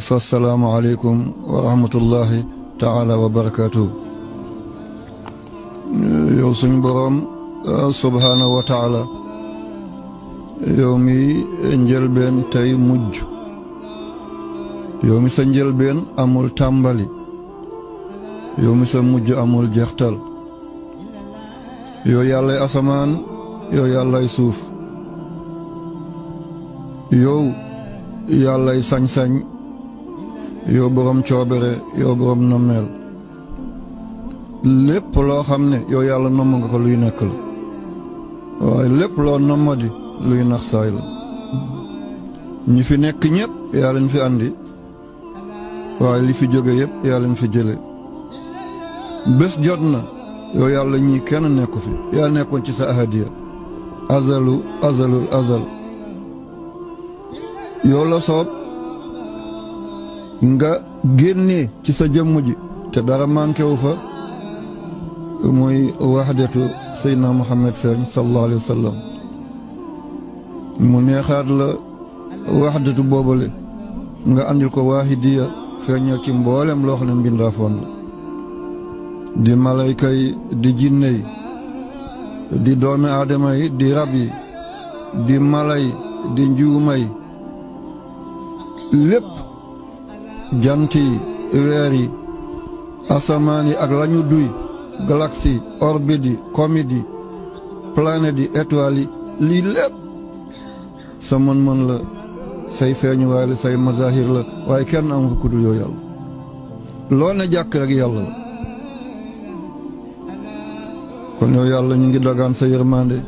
fassalaamu aleykum wa rahmatullahi taala wa barakaatuhu. yow suñu boroom subhaanahu wa taala, yow mi njëlbeen tey mujj, yow mi sa njëlbeen amul tàmbali, yow mi sa mujj amul jeextal, yow yàllay asamaan, yow yàllay suuf, yow yàllay sañ-sañ, yow borom coobere, yow borom nommeel. lépp loo xam ne yow yàlla nomm nga ko luy nekk la, waaye lépp loo nommadi luy nax saay la. ñi fi nekk ñëpp yaa leen fi andi, waaye li fi jóge yëpp yaa leen fi jële. bés jot na yow yàlla ñii kenn nekku fi, yaa nekkoon ci sa ahadiya azalu azalul azal. yow la soob nga génnee ci sa jëmm ji te dara manqué wu fa, muy wahdatu Seydina Muhammad feeñ sallallahu alayhi wa sallam. mu neexaat la wahdatu boobale nga andil ko waahidiya feeñal ci mboolem loo xam ne mbindaafoon la, di malayka yi, di jinne yi, di doomi aadama yi, di rab yi, di mala yi, di njuuma yi, lépp jant yi, weer yi, asamaan yi ak lañu duy, galaxie, orbite yi, comète yi, planète yi, étoiles yi, lii lépp sa mën-mën la, say feeñuwaay la, say mazahir la, waaye kenn amu fa kudul yow yàlla. loo ne jàkk rek yàlla la. kon yow yàlla ñu ngi dagaan sa yërmande,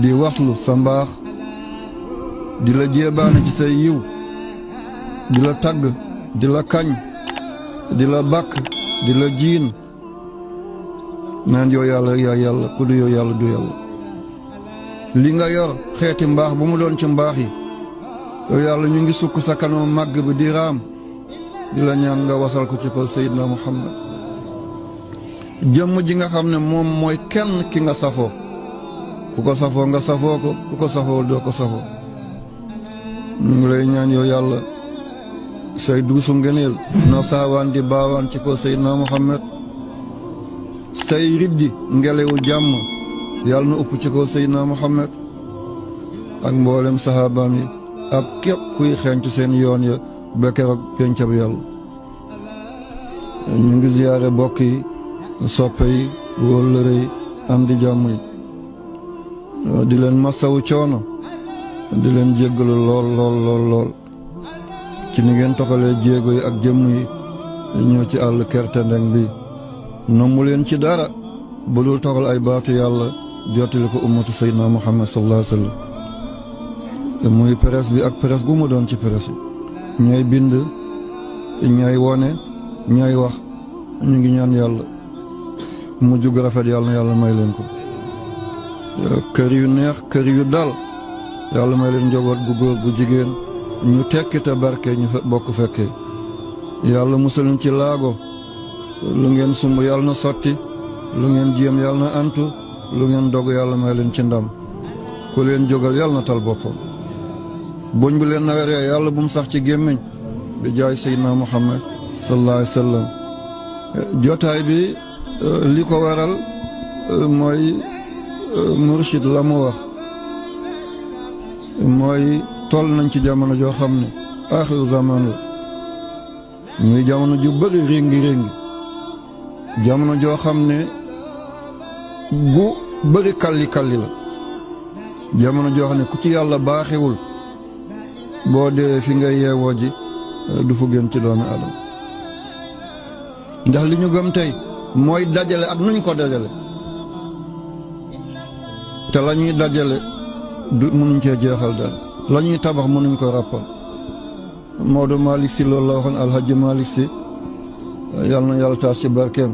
di waslu sa mbaax, di la jéebaane ci say yiw, di la tagg, di la kañ, di la bàkk, di la jiin naan yow yàlla yaa yàlla, ku du yow yàlla du yàlla. li nga yor xeeti mbaax bu mu doon ci mbaax yi, yow yàlla ñu ngi sukk sa kanam màgg bi di raam, di la ñaan nga wasal ko ci ko Seydina Muhammad, jëmm ji nga xam ne moom mooy kenn ki nga safoo. ku ko safoo nga safoo ko, ku ko safoo doo ko safoo. ñu ngi lay ñaan yow yàlla say duusu ngeneel na saawaan di baawaan ci ko Seydina Muhammad, say riddi ngelewu jàmm yàlla na upp ci ko Seydina Muhammad ak mboolem sahabaam yi ab képp kuy xeeñtu seen yoon ya ba keroog pencab yàlla. ñu ngi ziyaare bokk yi, soppe yi, wóllëre yi, am di jàmm yi, di leen masawu coono, di leen jéggalu lool ci ni ngeen toxalee jéego yi ak jëmm yi ñoo ci àll kertendeng bi. nommu leen ci dara bu dul toxal ay baatu yàlla jottali ko ummatu Seydina Muhammad sallallahu alayhi wa sallam. muy presse bi ak presse gu mu doon ci presse yi, ñooy bind, ñooy wone, ñooy wax, ñu ngi ñaan yàlla mu jug rafet, yàlla na yàlla may leen ko. kër yu neex, kër yu dal, yàlla may leen njaboot gu góor gu jigéen ñu tekki te barke, ñu bokk fekkee. yàlla musal leen ci laago, lu ngeen sumb yàlla na sotti, lu ngeen jéem yàlla na antu, lu ngeen dog yàlla may leen ci ndam. ku leen jógal yàlla na tal boppam. buñ bu leen naree yàlla bu mu sax ci gémmiñ bi jaay Seydina Muhammad sallallahu alayhi wa sallam. jotaay bi li ko waral mooy murshid la mu wax mooy toll nañ ci jamono joo xam ne aaxiru zaman la, muy jamono ju bëri réngi jamono joo xam ne gu bëri kalli la, jamono joo xam ne ku ci yàlla baaxewul boo dee fi nga yeewoo ji du fu gën ci doomi adama. ndax li ñu gëm tey mooy dajale ak nuñ ko dajale, te la ñuy dajale du mënuñ cee jeexal dal, la ñuy tabax mënuñ ko ràppal. Maodo Malick Sy loolu la waxoon, Alhaji Malick Sy yàlla na yàlla taas ci barkeem,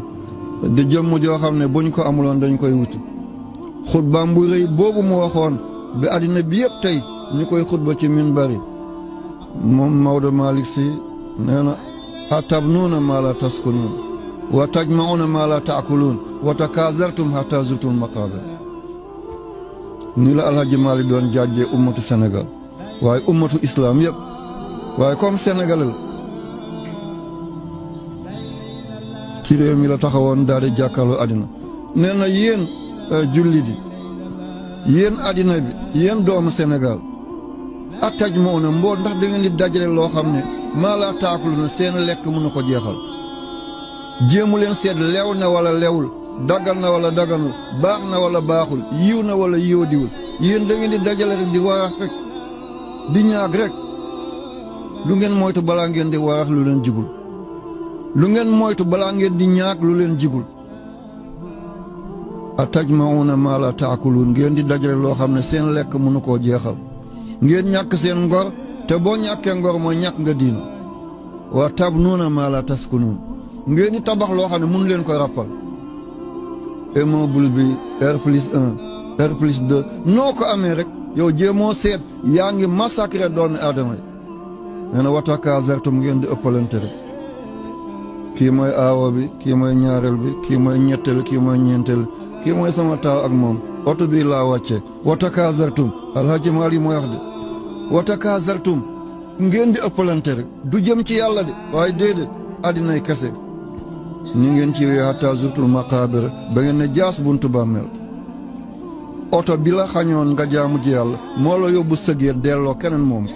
di jëmm joo xam ne buñ ko amuloon dañ koy wuti. xutbaam bu rëy boobu mu waxoon bi àddina bi yëpp tey ñu koy xutba ci minbari, moom Maodo Malick Sy nee na atabnuuna maa laa taskunuun wa tajma'uuna maa laa taakuluun wa takaazartum hattaa zurtumul maqaabir. nii la Alhaji Malick doon jàjjee ummatu Sénégal waaye ummatu islam yëpp waaye comme Sénégal la ci réew mi la taxawoon daal di jàkkaarloo àddina nee na yéen jullit yi yéen àddina bi yéen doomu Sénégal attaj moo na mboo ndax da ngeen di dajale loo xam ne maa laa taakulu na seen lekk mën na ko jeexal jéemu leen seet lew na wala lewul daggal na wala daganul baax na wala baaxul yiw na wala yiwadiwul yéen da ngeen di dajale rek di warax rek di ñaag rek lu ngeen moytu balaa ngeen di warax lu leen jigul lu ngeen moytu balaa ngeen di ñaag lu leen jigul atajmauna maa laa taakuluun ngeen di dajale loo xam ne seen lekk mënu koo jeexal ngeen ñàkk seen ngor te boo ñàkkee ngor mooy ñàkk nga diina wa tabnuuna maa laa taskunuun ngeen di tabax loo xam ne mënu leen koy rappal immeuble bi R+1 R+2 noo ko amee rek yow jéemoo seet yaa ngi massacré doomi aadama yi nee na watakaasertum ngeen di ëppalante rek kii mooy aawo bi kii mooy ñaareel bi kii mooy ñetteel kii mooy ñeenteel kii mooy sama taaw ak moom oto bii laa wàcce watakaasertum alhaji Maali mooy wax de watakaasertum ngeen di ëppalante rek du jëm ci yàlla de waaye déedéet àddinay kese ni ngeen ci wee hatta zurtul maqaabir ba ngeen ne jaas buntu bàmmeel oto bi la xañoon nga jaamu ji yàlla moo la yóbbu sëgéer delloo keneen moom ko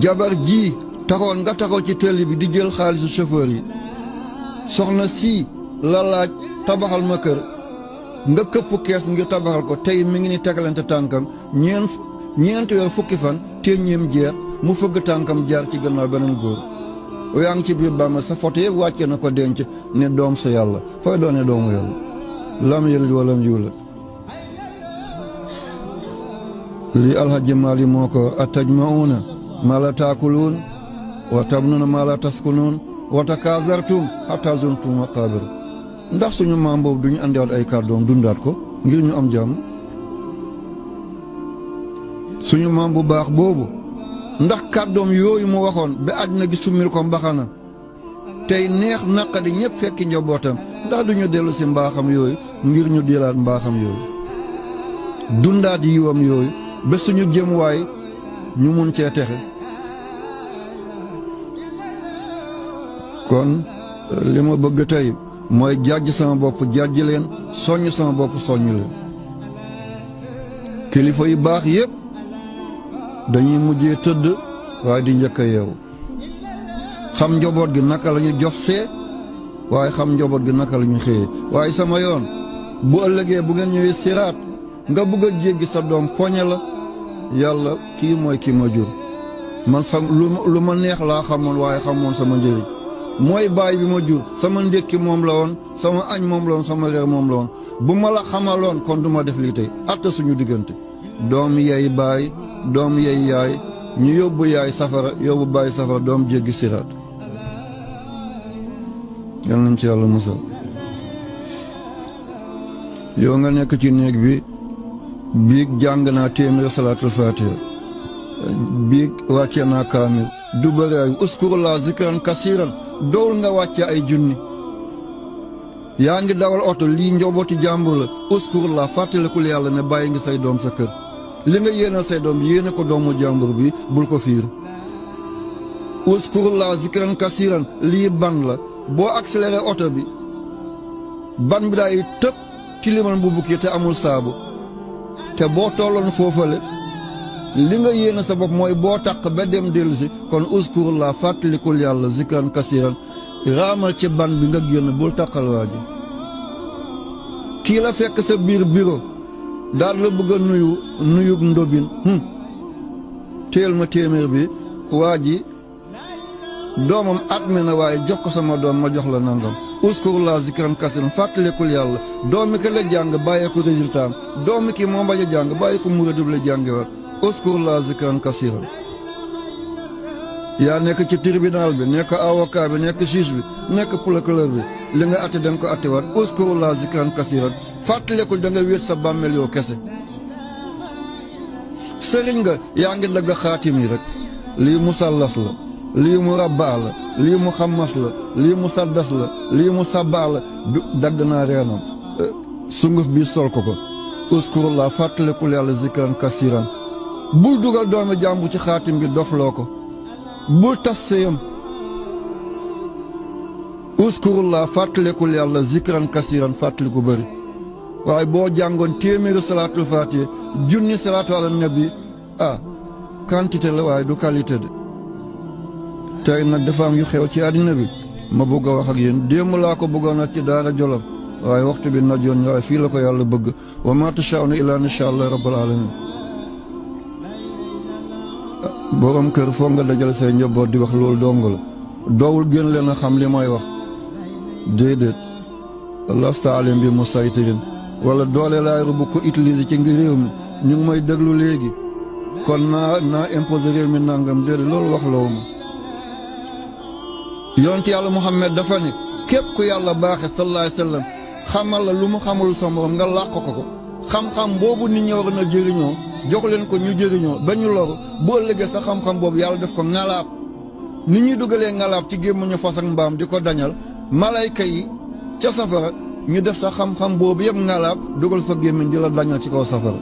jabar ji taxoon nga taxaw ci télé bi di jël xaalisu chauffeur yi soxna si la laaj tabaxal ma kër nga këpp kees ngir tabaxal ko tey mi ngi ni tegalante tànkam ñeenti weer fukki fan téeñeem jeex mu fëgg tànkam jaar ci gannaaw beneen góor yaa ngi ci biir bàmmeel sa photo yëpp wàcce na ko denc ne doom sa yàlla fooy doone doomu yàlla lam yëlid walam yuulad lii alhaji Maali moo ko atajmauna maa laa taakuluun wa tabnuuna maa laa taskunuun wa takaasartum hattaa zurtumul maqaabir ndax suñu maam boobu duñu andiwaat ay kàddoom dundaat ko ngir ñu am jàmm suñu maam bu baax boobu ndax kàddoom yooyu mu waxoon ba àddina gi summil ko mbaxana tey neex naqadi ñëpp fekki njabootam ndax duñu dellu si mbaaxam yooyu ngir ñu dilaat mbaaxam yooyu dundaat yiwam yooyu ba suñu jëmuwaay ñu mun cee texe kon li ma bëgg tey mooy jàjj sama bopp jàjj leen soññ sama bopp soññ leen kilifa yu baax yëpp dañuy mujjee tëdd waaye di njëkk a yeewu xam njaboot gi naka la ñu jof see waaye xam njaboot gi naka la ñu xëyee waaye sama yoon bu ëllëgee bu ngeen ñëwee siraat nga bëgg a jéggi sa doom poñe la yàlla kii mooy kii ma jur man lu ma neex laa xamoon waaye xamoon sama njëriñ mooy baay bi ma jur sama ndékki moom la woon sama añ moom la woon sama reer moom la woon bu ma la xamaloon kon du ma def lii tey atta suñu diggante doom yey baay doom yey yaay ñu yóbbu yaay safara yóbbu baay safara doom jéggi siraat yal nañ ci yàlla musal yow nga nekk ci néeg bi biig jàng naa téeméer salaatul faatiha biig wàcce naa kaamil du bëri ay uskurullah zikran kasiran dowul nga wàcce ay junni yaa ngi dawal oto lii njobooti jàmbur la uskurullah fàttalikul yàlla ne bàyyi ngi say doom sa kër li nga yéene say doom yéene ko doomu jàmbur bi bul ko fiir uskurullah zikran kasiran lii ban la boo accéléré oto bi ban bi daay tëb tilimal bu bukki te amul saabu te boo tolloon foofale li nga yéene sa bopp mooy boo taq ba dem dellusi kon uskurullah fàttalikul yàlla zikran kasiran raamal ci ban bi nga génn bul taqal waa ji kii la fekk sa biir bureau daal la bëgg a nuyug ndobin téel ma téeméer bi waa ji doomam adme na waaye jox ko sama doom ma jox la nangam uskurullah zikran kasiran fàttalikul yàlla doomi ki la jàng bàyyee ko résultat am doomi ki moo bañ a jàng bàyyi ko muradub la jàngewaat uskurullah zikran kasiran yaa nekk ci tribunal bi nekk avocat bi nekk juge bi nekk procureur bi li nga atte da nga ko attewaat uskurullah zikran kasiran fàttalikul da nga wéet sa bàmmeel yoo kese sëriñ nga yaa ngi dagg xaatim yi rek lii musallas la lii mu rabbaa la lii mu xammas la lii mu saddas la lii mu sabbaa la du dagg naa reenam sunguf bi sol ko uskurullah fàttalikul yàlla zikran kasiran bul dugal doomi jàmbu ci xaatim bi dofloo ko bul tas sëyam uskurullah fàttalikul yàlla zikran kasiran fàttaliku bëri waaye boo jàngoon téeméeri salaatul faatiha junni salaatu ala nabi quantité la waaye du qualité de tey nag dafa am yu xew ci àddina bi ma bëgg a wax ak yéen démb laa ko bëggoon a ci daara Jolof waaye waxtu bi najoon waaye fii la ko yàlla bëgg wa ma tashaa'uuna illaa an yashaa Allah rabbul aalamiin borom kër foog nga dajal say njaboot di wax loolu dong la doowul gën leen a xam li may wax déedéet lasta alayhim bi musaytirin wala doole laay bu ko utiliser ci ngir réew mi ñu ngi may déglu léegi kon naa imposer réew mi nangam déedéet loolu wax la woon yonent yàlla Muhammad dafa ne képp ku yàlla baaxe sallallahu alayhi wa sallam xamal la lu mu xamul sa morom nga làq ko xam-xam boobu nit ñi war na jëriñoo jox leen ko ñu jëriñoo ba ñu loru boo ëllëgee sa xam-xam boobu yàlla def ko ngalaab ni ñuy dugalee ngalaab ci gémmiñu fas ak mbaam di ko dañal malayka yi ca safara ñu def sa xam-xam boobu yëpp ngalaab dugal sa gémmiñ di la dañal ci kaw safara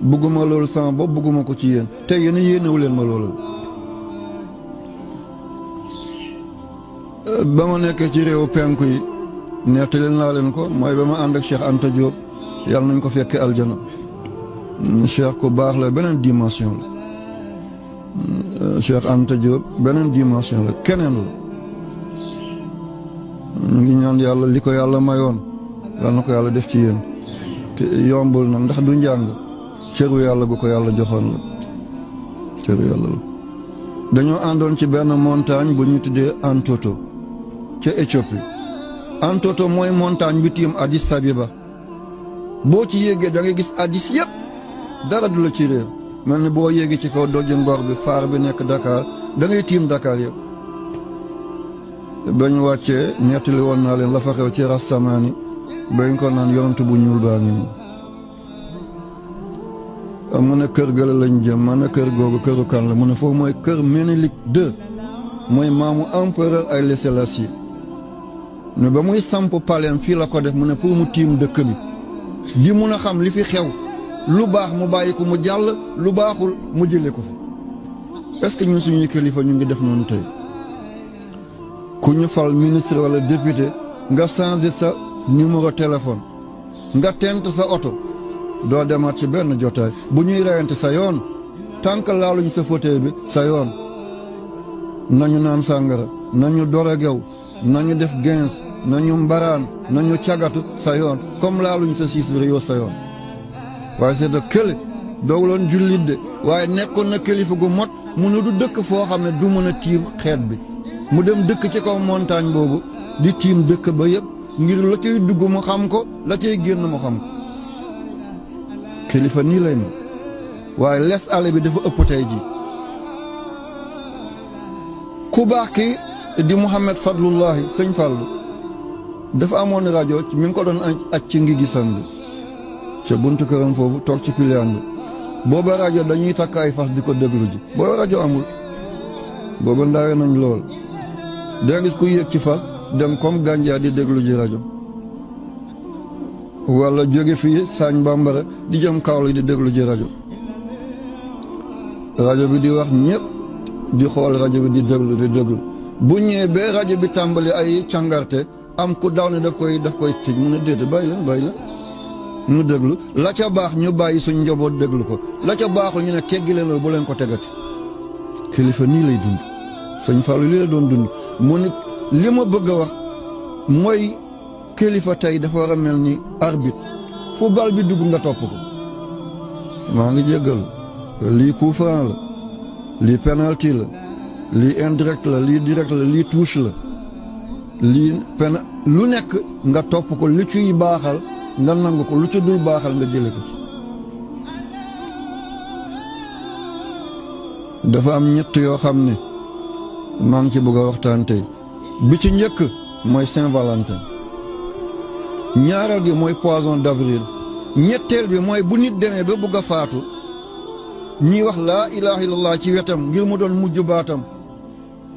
bëgguma loolu sama bopp bëgguma ko ci yéen te yéen yéenewu leen ma loolu ba ma nekkee ci réewu penku yi nettali naa leen ko mooy ba ma ànd ak Cheikh Anta Diop yàlla nañ ko fekkee aljana Cheikh ku baax la beneen dimension la Cheikh Anta Diop beneen dimension la keneen la ñu ngi ñaan yàlla li ko yàlla mayoon yàlla na ko yàlla def ci yéen yombul na ndax du njàng cëru yàlla bu ko yàlla joxoon la cëru yàlla la dañoo àndoon ci benn montagne bu ñu tuddee Antoto ca Éthiopie Antoto mooy montagne bi tiim Addis Abeba boo ci yéegee da ngay gis Addis yëpp dara du la ci réer mel ni boo yéegee ci kaw dojju ngor bi faar bi nekk Dakar da ngay tiim Dakar yëpp bañ wàccee nettali woon naa leen la fa xew ci Rassamaani bañ ko naan yonent bu ñuul baa ngi nii mu ne kër gëla lañ jëm ma ne kër googu këru kan la mu ne foofu mooy kër Ménélik II mooy maamu empereur Haïlé Sélassié ne ba muy samp paleem fii la ko def mu ne pour mu tiim dëkk bi di mun a xam li fi xew lu baax mu bàyyi ko mu jàll lu baaxul mu jëlee ko fi est-ce que ñun suñuy kilifa ñu ngi def noonu tey ku ñu fal ministre wala député nga changé sa numéro téléphone nga tent sa oto doo demaat ci benn jotaay bu ñuy reyante sa yoon tànk laaluñ sa fauteuil bi sa yoon nañu naan sàngara nañu dorogew nañu def gens nañu mbaraan nañu cagatu sa yoon comme laaluñ sa siis yow sa yoon waaye c'est de kële doowuloon jullit de waaye nekkoon na kilifa gu mot mu ne du dëkk foo xam ne du mën a tiim xeet bi mu dem dëkk ci kaw montagne boobu di tiim dëkk ba yëpp ngir la cay dugg mu xam ko la cay génn mu xam ko kilifa nii lay ma waaye les ale bi dafa ëpp tey ji ku baax ki di Mouhamed Fadlullahi sëñ Fallu dafa amoon rajo mi ngi ko doon aj ci ngi gisam bi ca buntu këram foofu toog ci piliyaan bi booba rajo dañuy takk ay fas di ko déglu ji booba rajo amul booba ndawe nañ lool da gis ku yéeg ci fas dem comme gànjaar di déglu ji rajo wala jóge fii Sagne Bambara di jëm Kaolack di déglu ji rajo bi di wax ñëpp di xool rajo bi di déglu bu ñëwee ba rajo bi tàmbali ay càngarte am ku daw ne daf koy tëj mu ne déedéet bàyyi la ñu déglu la ca baax ñu bàyyi suñ njaboot déglu ko la ca baaxul ñu ne teggi leen bu leen ko tegati kilifa nii lay dund sëñ Fallou lii la doon dund mu ne li ma bëgg a wax mooy kilifa tey dafa war a mel ni arbitre fu bal bi dugg nga topp ko maa ngi jéggal lii coup franc la lii penalty la lii indirect la lii direct la lii touche la lii lu nekk nga topp ko lu ciy baaxal nga nangu ko lu ci dul baaxal nga jële ko ci dafa am ñett yoo xam ne maa ngi ci bëgg a waxtaan tey bi ci njëkk mooy Saint-Valentin ñaareel gi mooy poisson d'avril ñetteel bi mooy bu nit demee ba bëgg a faatu ñuy wax laa ilaha illallah ci wetam ngir mu doon mujj baatam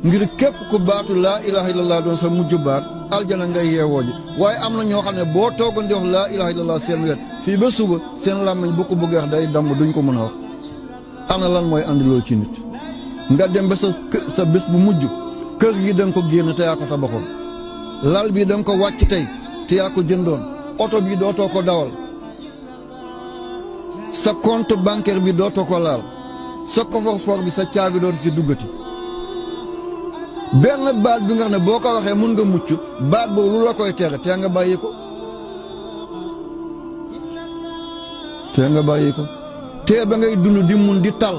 ngir képp ku baatu laa ilaha illallah doon sa mujj baat aljana ngay yeewoo ji waaye am na ñoo xam ne boo toogoon di wax laa ilaha illallah seen wet fii ba suba seen làmmiñ bu ko bëggee wax day damm duñ ko mën a wax ana lan mooy andiloo ci nit nga dem ba sa bés bu mujj kër gi da nga ko génn te yaa ko tabaxoon lal bi da nga ko wàcc tey te yaa ko jëndoon oto bi dootoo ko dawal sa compte bancaire bi dootoo ko laal sa coffre-fort bi sa caabi dootu ci duggati benn baat bi nga xam ne boo ko waxee mun nga mucc baat boobu lu la koy tere te nga bàyyi ko te ba ngay dund di mun di tal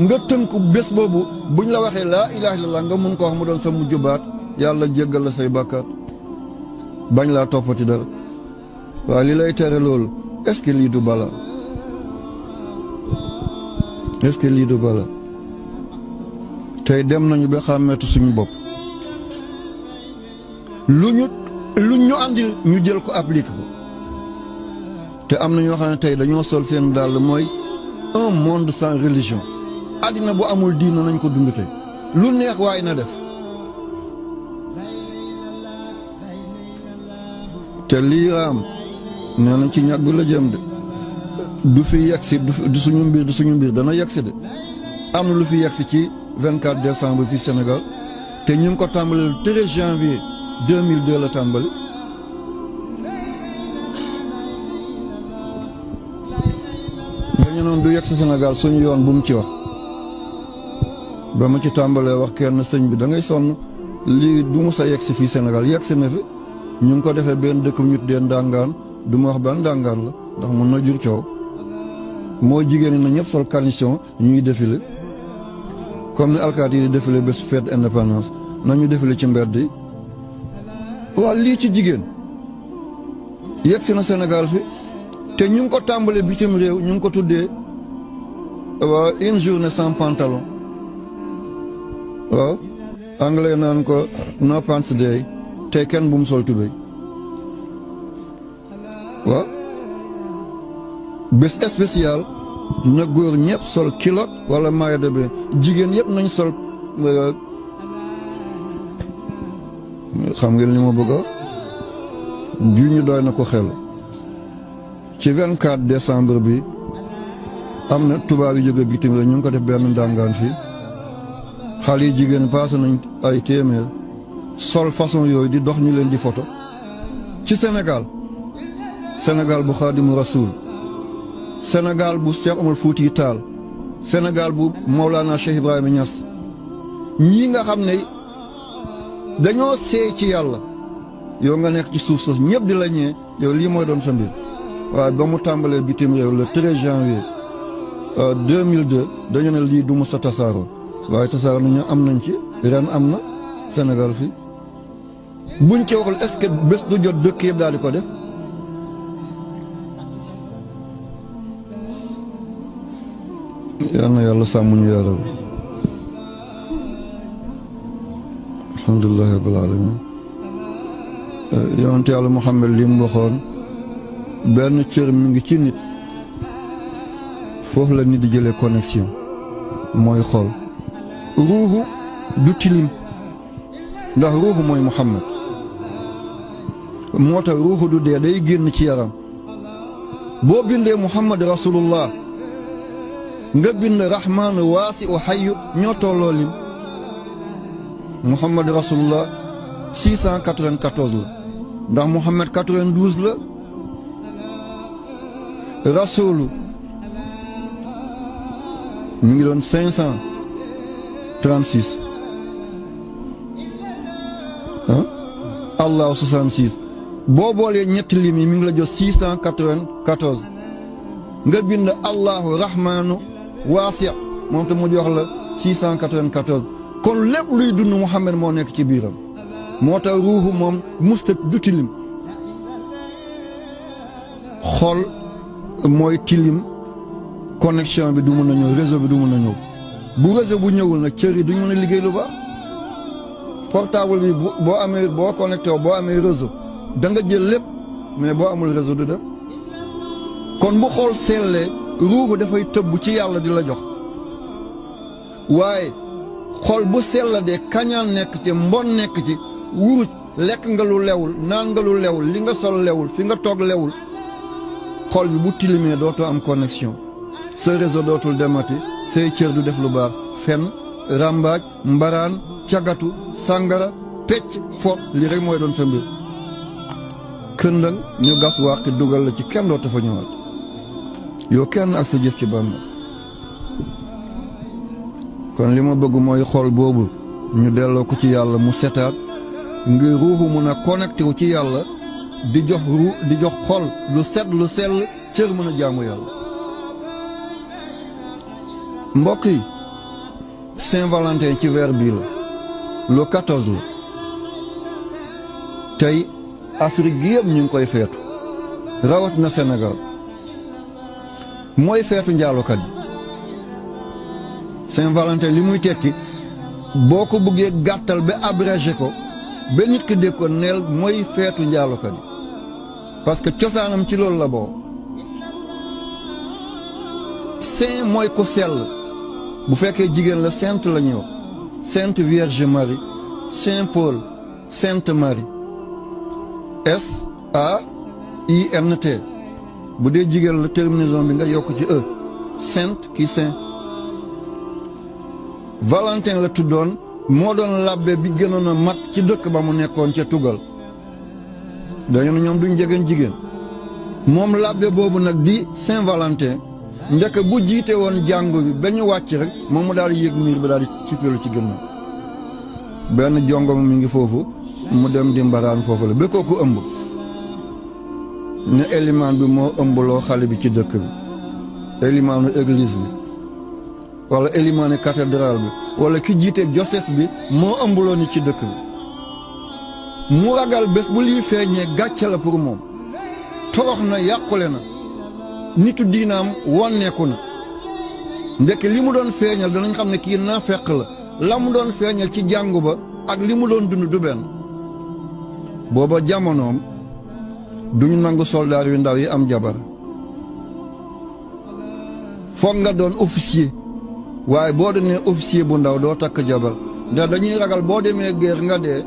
nga tënku bés boobu buñ la waxee laa ilaaha illallaah nga mun ko wax mu doon sa mujj baat yàlla jéggal la say bàkkaar bañ laa toppati dara waaye li lay tere loolu est-ce que lii du bala est-ce que lii du bala tey dem nañu ba xàmmeetu suñu bopp lu ñu andil ñu jël ko appliqué ko te am na ñoo xam ne tey dañoo sol seen dàll mooy un monde sans religion àddina bu amul diina nañ ko dund tey lu neex waay na def te lii raam nee nañ ci ñag bi la jëm de du fi yegsi du suñu mbir dana yegsi de am na lu fi yegsi ci 24 décembre fii Sénégal te ñu ngi ko tàmbali le 13 janvier 2002 la tàmbali dañu noonu du yegsi Sénégal suñu yoon bu mu ci wax ba ma ci tàmbalee wax kenn sëñ bi da ngay sonn lii du mu sa yegsi fii Sénégal yegsi na fi ñu ngi ko defee benn dëkk bu ñu tuddee Ndangaan du ma wax ban Ndangaan la ndax mun na jur coow moo jigéen ñi na ñëpp sol caleçon ñuy défilé comme ni alkaati yi di défilé bés fête indépendance nañu défilé ci mbedd yi waa lii ci jigéen yegsi na Sénégal fi te ñu ngi ko tàmbalee bitim réew ñu ngi ko tuddee waaw une journée sans pantalon waaw anglais naan ko no pants day te kenn bu mu sol tubéy waaw bés spécial na góor ñëpp sol kilot wala maillot de bain jigéen yëpp nañ sol xam ngeen li ma bëgg a wax ju ñu doy na ko xel ci 24 décembre bi am na tubaab yi jóge bitim la ñu ngi ko def benn ndàngaan fii xale yi jigéen paase nañ ay téeméer sol façon yooyu di dox ñu leen di photo ci Sénégal bu Xaadimu Rasuul Sénégal bu Cheikh Omar Fouti Tall Sénégal bu Mawlana Cheikh Ibrahima Niass ñi nga xam ne dañoo seey ci yàlla yow nga nekk ci suuf soosu ñëpp di la ñee yow lii mooy doon sa mbir waaye ba mu tàmbalee bitim réew le 13 janvier 2002 dañu ne lii du mu sa tasaaroo waaye tasaaroo nañu am nañ ci ren am na Sénégal fii buñ ci waxul est-ce que bés du jot dëkk yëpp daal di ko def yal na yàlla sàmm ñu yaa rabbi alhamdulillahi rabbil alamin yonent yàlla Muhammad li mu waxoon benn cër mi ngi ci nit foofu la nit di jëlee connexion mooy xol ruuxu du tilim ndax ruuxu mooy Muhammad moo tax ruuxu du dee day génn ci yaram boo bindee Muhammad rasulullah nga bind rahmaan waasi u xayu ñoo tolloo lim Muhammad rasulullah 694 la ndax Muhammad 92 la rasulu mi ngi doon 536 allahu 66 boo boolee ñetti lim yi mi ngi la jox 694 nga bind allahu rahmaanu waasi moom te mu jox la 694 kon lépp luy dund Muhammad moo nekk ci biiram moo tax ruuxu moom musta du tilim xol mooy tilim connexion bi du mën a ñëw réseau bi du mën a ñëw bu réseau bu ñëwul nag cër yi duñ mën a liggéey lu baax portable bi boo amee boo connecté boo amee réseau da nga jël lépp mais boo amul réseau du dem kon bu xool sellee ruuxu dafay tëbb ci yàlla di la jox waaye xol bu sella de kañaan nekk ci mbon nekk ci wuruj lekk nga lu lewul naan nga lu lewul li nga sol lewul fi nga toog lewul xol bi bu tilimee dootoo am connexion sa réseau dootul demati say cër du def lu baax fen ràmbaaj mbaraan cagatu sàngara pecc fo li rek mooy doon sa mbir këndal ñu gas wàqi dugal la ci kenn dootu fa ñëwaat yow kenn ak sa jëf ci bàmmeel kon li ma bëgg mooy xol boobu ñu delloo ko ci yàlla mu setaat ngir ruuxu mun a connecté wu ci yàlla di jox xol lu set lu sell cër mën a jaamu yàlla mbokk yi Saint-Valentin ci weer bii la le 14 la tey Afrique gi yëpp ñu ngi koy feetu rawat na Sénégal mooy feetu njaalokat yi Saint-Valentin li muy tekki boo ko bëggee gàttal ba abrégé ko ba nit ki dégg ko neel mooy feetu njaalokat yi parce que cosaanam ci loolu la boo saint mooy ku sell bu fekkee jigéen la sainte la ñuy wax sainte Vierge Marie Saint Paul Sainte Marie SAINT bu dee jigéen la terminaison bi nga yokk ci E sainte kii saint Valentin la tuddoon moo doon labbe bi gënoon a mat ci dëkk ba mu nekkoon ca tugal dañu ne ñoom duñ jegeen jigéen moom labbe boobu nag di Saint Valentin njëkk bu jiite woon jàngu bi ba ñu wàcc rek moom mu daal di yéeg miir bi daal di cippeelu ci gënnaaw benn jongoma mi ngi foofu mu dem di mbaraan foofu la ba kooku ëmb ne élimaan bi moo ëmbaloo xale bi ci dëkk bi élimaanu église bi wala élimaanu cathédrale bi wala ki jiite diocèse bi moo ëmbaloo ni ci dëkk bi mu ragal bés bu lii feeñee gàcce la pour moom torox na yàqule na nitu diinaam wonneeku na ndekk li mu doon feeñal danañ xam ne kii naafeq la mu doon feeñal ci jàngu ba ak li mu doon dund du benn booba jamonoom duñu nangu soldaar yu ndaw yi am jabar foog nga doon officier waaye boo doonee officier bu ndaw doo takk jabar ndax dañuy ragal boo demee guerre nga dee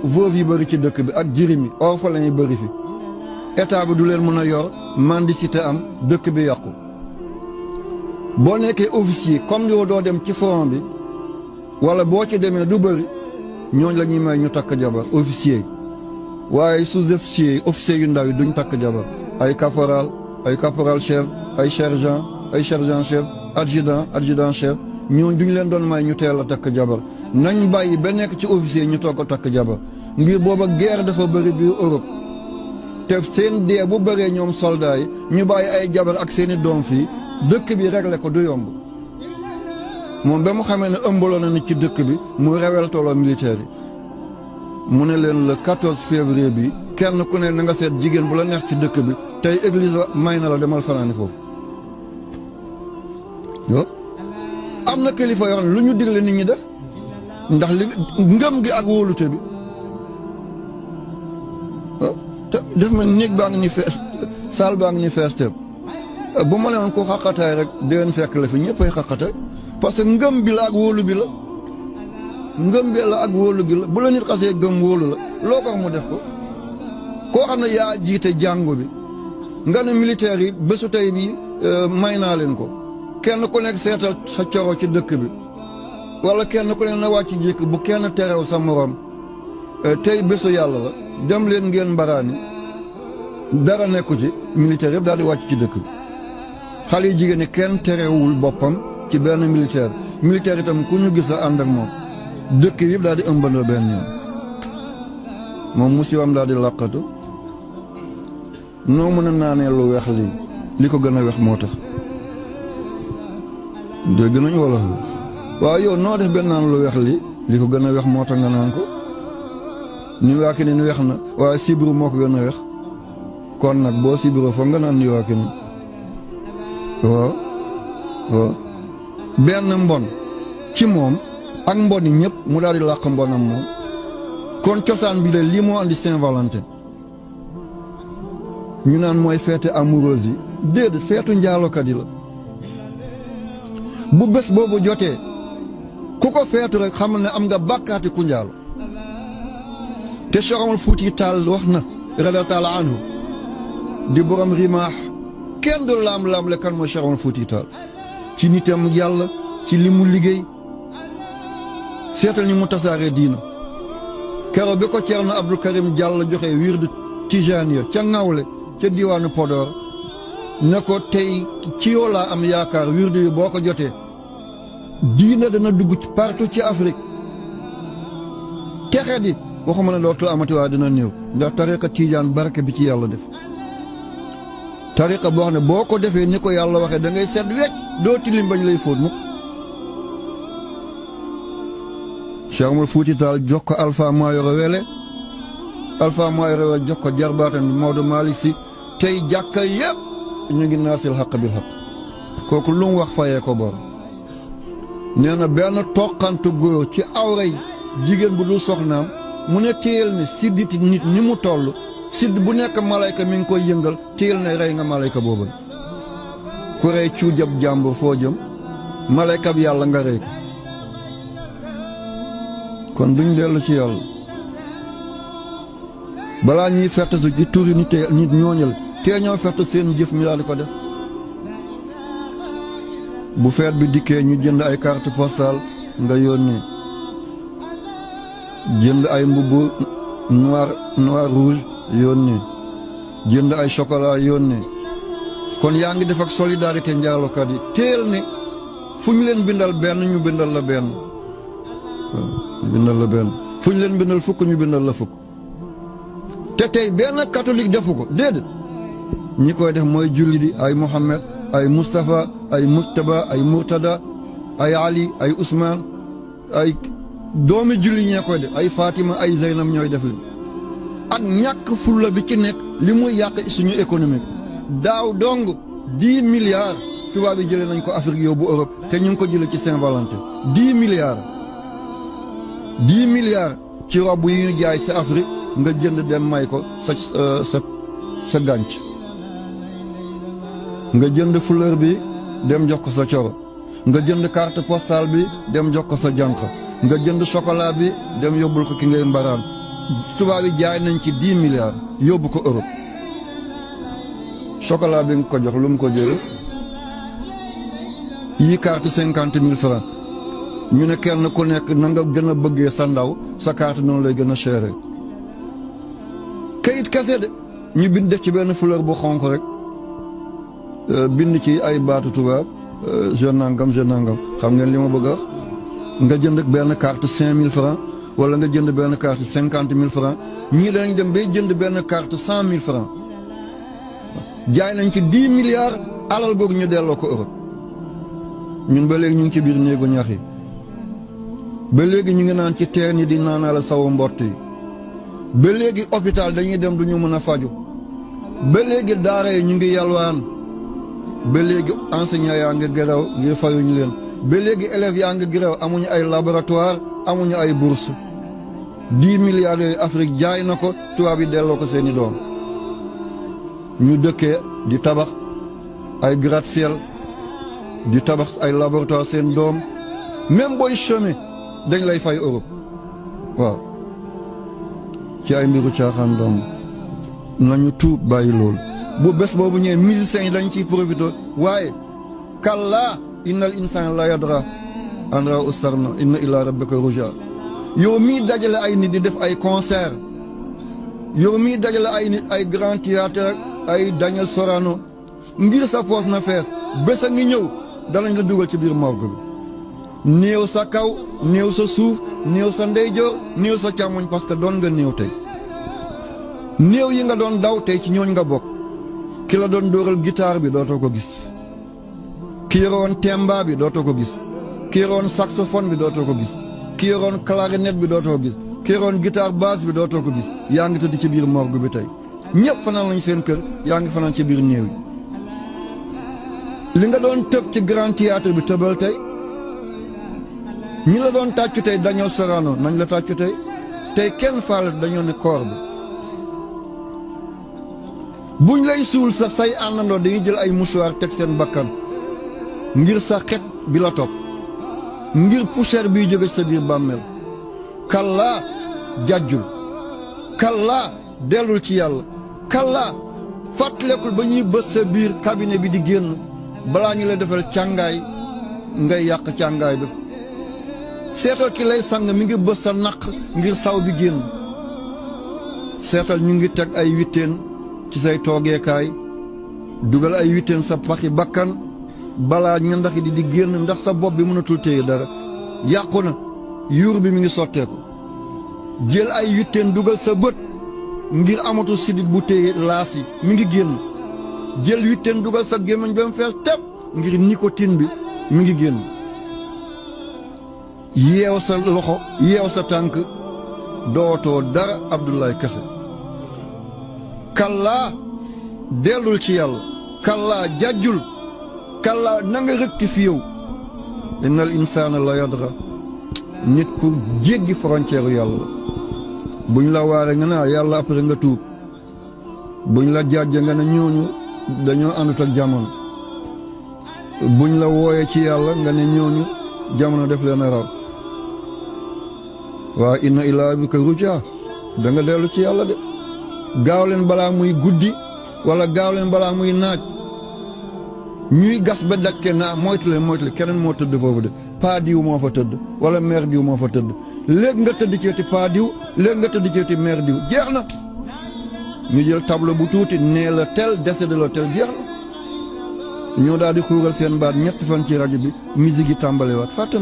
veuve yi bëri ci dëkk bi ak jirim yi orphelin yi bëri fi état bi du leen mën a yor mendicité am dëkk bi yàqu boo nekkee officier comme yow doo dem ci front bi wala boo ci demee du bëri ñooñ la ñuy may ñu takk jabar officier yi waaye sous-officier yi officier yu ndaw yi duñ takk jabar ay caporal chef ay sergent chef adjudant chef ñooñ duñ leen doon may ñu teel a takk jabar nañ bàyyi ba nekk ci officier ñu toog a takk jabar ngir booba guerre dafa bëri biir Europe te seen dee bu bëree ñoom soldats yi ñu bàyyi ay jabar ak seeni doom fii dëkk bi réglé ko du yomb moom ba mu xamee ne ëmbaloo na nit ci dëkk bi mu rewel tooloo militaire yi mu ne leen le 14 février bi kenn ku ne na nga seet jigéen bu la neex ci dëkk bi tey église may na la demal fanaani foofu yo am na kilifa yoo xam ne lu ñu digle nit ñi def ndax li ngëm gi ak wóolute bi te def ma néeg baa ngi ni fees saal baa ngi ni fees teeb bu ma ne woon ko xaqataay rek déwén fekk la fi ñëppay xaqataay parce que ngëm bi la ak wóolu bi la ngëm bi la ak wóolu gi la bu la nit xasee gëm wóolu la loo ko mu def ko koo xam ne yaa jiite jàngu bi nga ne militaire yi bésu tey bii may naa leen ko kenn ku nekk seetal sa coro ci dëkk bi wala kenn ku nekk na wàcc jikk bu kenn terew sa morom tey bésu yàlla la dem leen ngeen mbaraani dara nekku ci militaire yëpp daal di wàcc ci dëkk bi xale yi jigéen ñi kenn terewul boppam ci benn militaire itam ku ñu gis la ànd ak moom dëkk yëpp daal di ëmbandoo benn yoon moom musiwam daal di làqatu noo mën a naanee lu weex li ko gën a weex moo tax dégg nañu wolof bi waaw yow noo def benn naan lu weex li ko gën a weex moo tax nga naan ko ni waaki ni weex na waaye sibru moo ko gën a weex kon nag boo sibru foog nga naan ni waaki ni waaw benn mbon ci moom ak mbon yi ñëpp mu daal di làq mbonam moom kon cosaan bi de lii moo andi Saint-Valentin ñu naan mooy feete amoureuse yi déedéet feetu njaalokat yi la bu bés boobu jotee ku ko feetu rek xamal ne am nga bàkkaati ku njaalo te Cheikh Omar Fuuti Taal wax na radiyallaahu taala anhu di borom rimaax kenn du laam-laam le kan mooy Cheikh Omar Fuuti Taal ci nitam yàlla ci li mu liggéey seetal ni mu tasaaree diina keroog bi ko Ceerno Abdou Karim Diallo joxe wirdu Tijaaniya ca Ngawle ca diwaanu Podor ne ko tey ci yow laa am yaakaar wirdu yi boo ko jotee diina dana dugg ci partout ci Afrique texe di waxuma ne dootul amati waaye dina néew ndax tariqa Tijaan barke bi ci yàlla def tariqa boo xam ne boo ko defee ni ko yàlla waxee da ngay set wecc doo tilim bañ lay fóot mukk Cheikh Umar Fuuti Taal jox ko Alpha Mayoro Wele Alpha Mayoro Wele jox ko jarbaatam Maodo Malick Sy tey jàkka yëpp ñu ngi naasil xaq bil xaq kooku lu mu wax fayee ko bor nee na benn toqantu góor ci awray jigéen bu dul soxnaam mu ne téyel ne sidditi nit ni mu toll sidd bu nekk malayka mi ngi koy yëngal téyel ne rey nga malayka boobal ku rey cuujab jàmbur foo jëm malayka bi yàlla nga rey ko kon duñ dellu ci yàlla balaa ñuy fertasu ci turi nit ñooñal tee ñoo fert seen jëf mi daal di ko def bu feet bi dikkee ñu jënd ay carte postale nga yónnee jënd ay mbubb noir rouge yónnee jënd ay chocolat yónnee kon yaa ngi def ak solidarité njaalokat yi teel ne fu ñu leen bindal benn ñu bindal la benn ñu bindal la benn fu ñu leen bindal fukk ñu bindal la fukk te tey benn catholique defu ko déedéet ñi koy def mooy julli di ay Mohammed ay Moustapha ay Murtaba ay Murtada ay Ali ay Ousmane ay doomi julli ñee koy def ay Fatima ay Zeynab ñooy def li ak ñàkk fulla bi ci nekk li muy yàq suñu économique daaw dong 10 milliards tubaab yi jëlee nañ ko Afrique yóbbu Europe te ñu ngi ko jëlee ci Saint-Valentin 10 milliards 10 milliards ci robb yi ñu jaay sa Afrique nga jënd dem may ko sa gànc nga jënd fleur bi dem jox ko sa coro nga jënd carte postale bi dem jox ko sa jànq nga jënd chocolat bi dem yóbbul ko ki ngay mbaraan tubaab yi jaay nañ ci 10 milliards yóbbu ko Europe chocolat bi nga ko jox lu mu ko jëlee yii carte 50 000 francs ñu ne kenn ku nekk na nga gën a bëggee sa ndaw sa carte noonu lay gën a chéré kayit kese de ñu bind def ci benn fleur bu xonq rek bind ci ay baatu tubaab je nangam xam ngeen li ma bëgg a wax nga jënd benn carte 5000 francs wala nga jënd benn carte 50 000 francs ñii dañ dem bay jënd benn carte 100 000 francs jaay nañ ci 10 milliards alal googu ñu delloo ko Europe ñun ba léegi ñu ngi ci biir néegu ñax yi ba léegi ñu ngi naan ci teen yi di naanaale sawu mbott yi ba léegi hôpital dañuy dem du ñu mën a faju ba léegi daara yi ñu ngi yalwaan ba léegi enseignants yaa ngi gërëw ngir fayuñu leen ba léegi élèves yaa ngi gërëw amuñu ay laboratoire amuñu ay bourse 10 milliards yooyu Afrique jaay na ko tubaab yi delloo ko seeni doom ñu dëkkee di tabax ay gratte-ciel di tabax ay laboratoire seen doom même booy chômer dañ lay fay Europe waaw ci ay mbiru caaxaan doom nañu tuub bàyyi loolu bu bés boobu ñëwee musiciens yi dañ ciy profité waaye kallaa innal insaan la yadra an ra'ahu istarna inna ila rabbika rujaa yow mii dajale ay nit di def ay concert yow mii dajale ay nit ay grand théâtre ay Daniel Sorano ngir sa poos na fees bés a ngi ñëw danañ la dugal ci biir morgue bi néew sa kaw néew sa suuf néew sa ndeyjoor néew sa càmmoñ parce que doon nga néew tey néew yi nga doon daw tey ci ñooñ nga bokk ki la doon dóoral guitare bi dootoo ko gis ki yoroon temba bi dootoo ko gis ki yoroon saxophone bi dootoo ko gis ki yoroon clarinette bi dootoo ko gis ki yoroon guitare basse bi dootoo ko gis yaa ngi tëdd ci biir morgue bi tey ñëpp fanaan lañ seen kër yaa ngi fanaan ci biir néew yi li nga doon tëb ci grand théâtre bi tëbal tey ñi la doon tàccu tey Daniel Sorano nañ la tàccu tey kenn faale dañoo ne koor bi buñ lay suul sax say àndandoo dañuy jël ay mouchoir teg seen bakkan ngir sa xet bi la topp ngir poussière biy jóge sa biir bàmmeel kallaa jàjjul kallaa dellul ci yàlla kallaa fàttalekul ba ñuy bës sa biir cabinet bi di génn balaa ñu lay defal càngaay ngay yàq càngaay bi seetal ki lay sang mi ngi bës sa naq ngir saw bi génn seetal ñu ngi teg ay witteen ci say toogeekaay dugal ay witteen sa paxi bakkan balaa ñandax yi di génn ndax sa bopp bi mënatul téye dara yàqu na yuur bi mi ngi sotteeku jël ay witteen dugal sa bët ngir amatul sidit bu téye laas yi mi ngi génn jël witteen dugal sa gémmiñ ba mu fees tepp ngir nicotine bi mi ngi génn yeew sa loxo yeew sa tànk dootoo dara Abdoulaye Kassé kallaa dellul ci yàlla kallaa jàjjul kallaa na nga rectifié yow innal insaana la yadra nit ku jéggi frontière yàlla buñ la waare nga ne yàlla après nga tuub buñ la jàjje nga ne ñooñu dañoo àndut ak jamono buñ la wooyee ci yàlla nga ne ñooñu jamono def leen a raw waa inna ilaa bika rujaa da nga dellu ci yàlla de gaaw leen balaa muy guddi wala gaaw leen balaa muy naaj ñuy gas ba dakke naa moytu leen keneen moo tëdd foofu de paa diw moo fa tëdd wala meer diw moo fa tëdd léegi nga tëdd ceeti paa diw léegi nga tëdd ceeti meer diw jeex na ñu jël tableau bu tuuti nee la tel décédé la tel jeex na ñoo daal di xuural seen baat ñetti fan ci rajo bi musique yi tàmbalewaat fàtte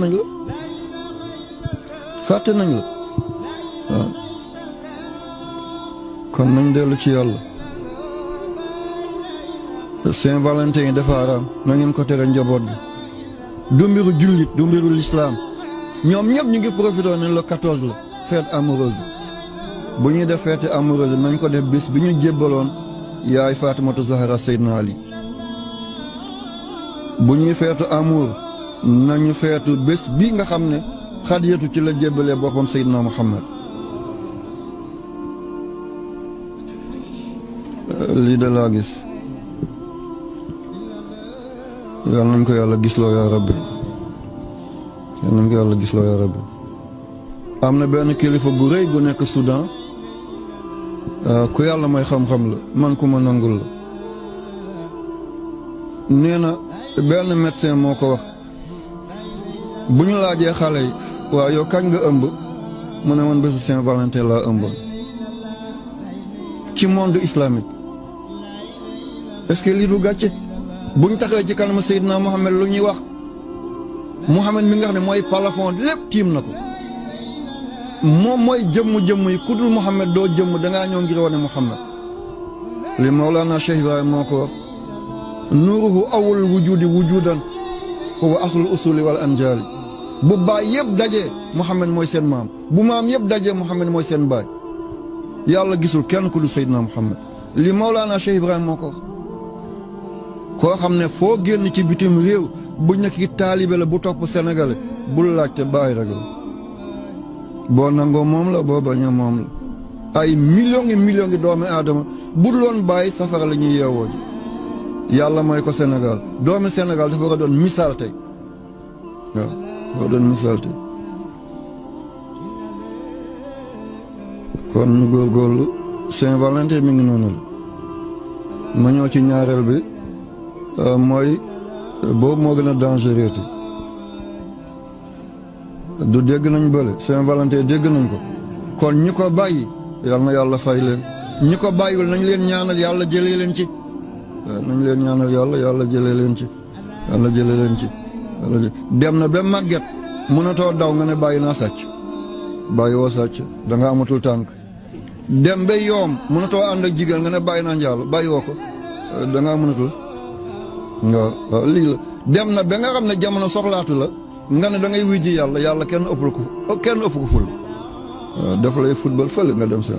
nañ la waaw kon nañ dellu ci yàlla Saint-Valentin yi dafa araam na ngeen ko tere njaboot bi du mbiru jullit du mbiru lislaam ñoom ñëpp ñu ngi profité ne le 14 la fête amoureuse bu ñuy def fête amoureuse nañ ko def bis bi ñu jébbaloon yaay Fatimatu Zahra Seydina Ali bu ñuy feetu amour nañu feetu bés bi nga xam ne Xadijatu ci la jébbalee boppam Seydina Muhammad lii de laa gis yal nañ ko yàlla gisloo yaa rabbi yal nañ ko yàlla gisloo yaa rabbi am na benn kilifa gu rëy gu nekk Soudan ku yàlla may xam-xam la man ku ma nangul la nee na benn médecin moo ko wax bu ñu laajee xale yi waaw yow kañ nga ëmb mu ne man bésu Saint-Valentin laa ëmboon ci monde islamique est-ce que lii du gàcce bu ñu taxee ci kanam Seydina Mohamed lu ñuy wax Mohamed mi nga xam ne mooy plafond lépp tiim na ko moom mooy jëmm yi ku dul Mohamed doo jëmm dangaa ñëw ngir wane Mohamed li Mawlana Cheikh Ibrahim moo ko wax nuuruhu awwal wujudi wujudan huwa aslul usuli wal anjaali bu baay yëpp dajee Mohamed mooy seen maam bu maam yëpp dajee Mohamed mooy seen baay yàlla gisul kenn ku dul Seydina Mohamed li Mawlana Cheikh Ibrahim moo ko wax koo xam ne foo génn ci bitim réew buñ nekk ki taalibe la bu topp sénégalais bul laajte bàyyi rek la boo nangoo moom la boo bañee moom la ay millions ngi doomi aadama bu dul woon bàyyi safara la ñuy yeewoo ji yàlla may ko Sénégal doomi Sénégal dafa war a doon misaal tey waaw war a doon misaal tey kon ñu góorgóorlu Saint-Valentin mi ngi noonu la ma ñëw ci ñaareel bi mooy boobu moo gën a dangereux du dégg nañ bële Saint-Valentin dégg nañ ko kon ñi ko bàyyi yal na yàlla fay leen ñi ko bàyyiwul nañ leen ñaanal yàlla jëlee leen ci nañ leen ñaanal yàlla jëlee leen ci yàlla jëlee leen ci dem na ba màgget mënatoo daw nga ne bàyyi naa sàcc bàyyi woo sàcc da nga amatul tànk dem ba yoom mënatoo ànd ak jigéen nga ne bàyyi naa njaalo bàyyi woo ko da ngaa mënatul waaw lii la dem na ba nga xam ne jamono soxlaatu la nga ne da ngay wuy ji yàlla kenn ëpp ko ful waaw daf lay football fële nga dem si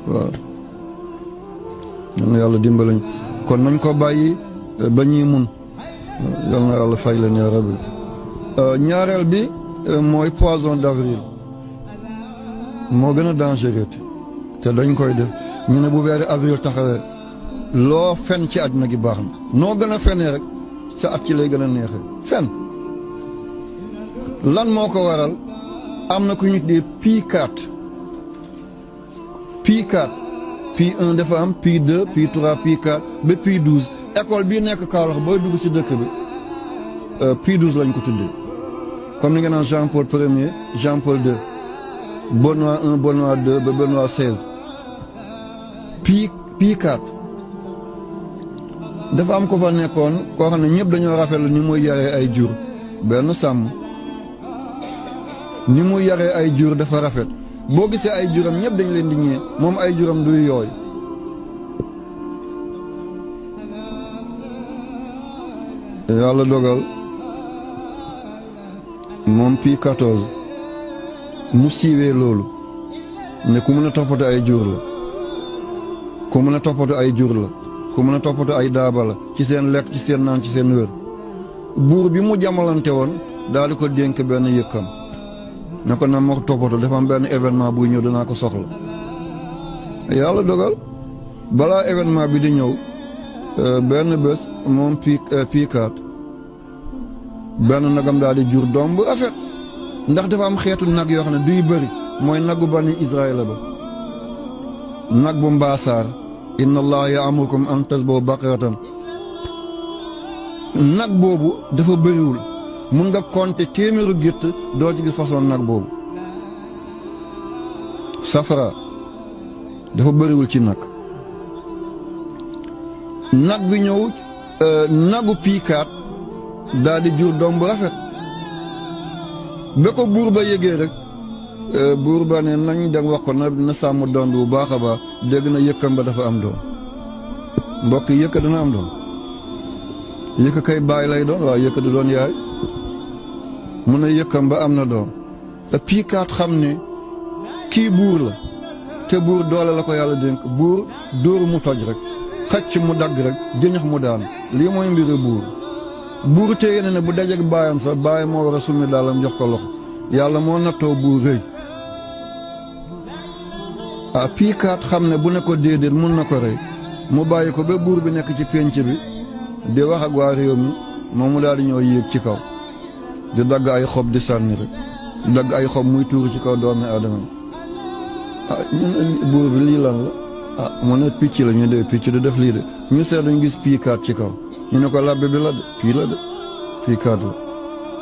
waaw yàlla dimbalañ kon nañ ko bàyyi ba ñuy mun yal na yàlla fay leen yaa rabbi ñaareel bi mooy poisson d'avril moo gën a dangereux te dañ koy def ñu ne bu weeri avril taxawee loo fen ci àddina gi baax na noo gën a fenee rek sa at ci lay gën a neexee fen lan moo ko waral am na ku ñu tuddee P4 P1 dafa am P2 P3 P4 ba P12 école bii nekk Kaolack booy dugg si dëkk bi P12 lañ ko tuddee comme ni nga naan Jean Paul premier Jean Paul II Benoît I Benoît II ba Benoît XVI Pie IV dafa am ko fa nekkoon koo xam ne ñëpp dañoo rafetlu ni muy yaree ay jur benn sàmm ni muy yaree ay jur dafa rafet boo gisee ay juram ñëpp dañ leen di ñee moom ay juram duy yooy yàlla dogal moom Pie XIV mu siiwee loolu ne ku mën a toppatoo ay jur la ku mën a toppatoo ay jur la ku mën a toppatoo ay daaba la ci seen lekk ci seen naan ci seen wér buur bi mu jamalante woon daal di ko dénk benn yëkkam ne ko na ma ko toppatoo dafa am benn événement buy ñëw danaa ko soxla yàlla dogal balaa événement bi di ñëw benn bés moom Pie IV benn nagam daal di jur doom bu rafet ndax dafa am xeetu nag yoo xam ne duy bëri mooy nagu bani Israël ba nag bu mbaasaar inna allaha ya'murukum an tasbahu baqaratan nag boobu dafa bëriwul mun nga compter téeméeru gétt doo ci gis façon nag boobu safara dafa bëriwul ci nag bi ñëw nagu Pie IV daal di jur doom bu rafet ba ko buur ba yëgee rek buur ba ne nañ dem wax ko na sàmm doom bi bu baax a baax dégg na yëkkam ba dafa am doom mbokk yi yëkk dana am doom yëkk kay baay lay doon waaye yëkk du doon yaay mu ne yëkkam ba am na doom te Pie IV xam ne kii buur la te buur doole la ko yàlla dénk buur dóor mu toj rek xacc mu dagg rek jëñax mu daan lii mooy mbiri buur téye na ne bu dajeek baayam sax baay moo war a summi daalam jox ko loxo yàlla moo nattoo buur rëy Pie IV xam ne bu ne ko déedéet mun na ko rey mu bàyyi ko ba buur bi nekk ci pénc bi di wax ak waa réew mi moom mu daal di ñëw yéeg ci kaw di dagg ay xob di sànni rek dagg ay xob muy tuuru ci kaw doomi aadama yi ñun buur bi lii lan la mu ne picc la ñu dee picc di def lii de ñu seet dañu gis Pie IV ci kaw ñu ne ko labbe bi la de Pie IV la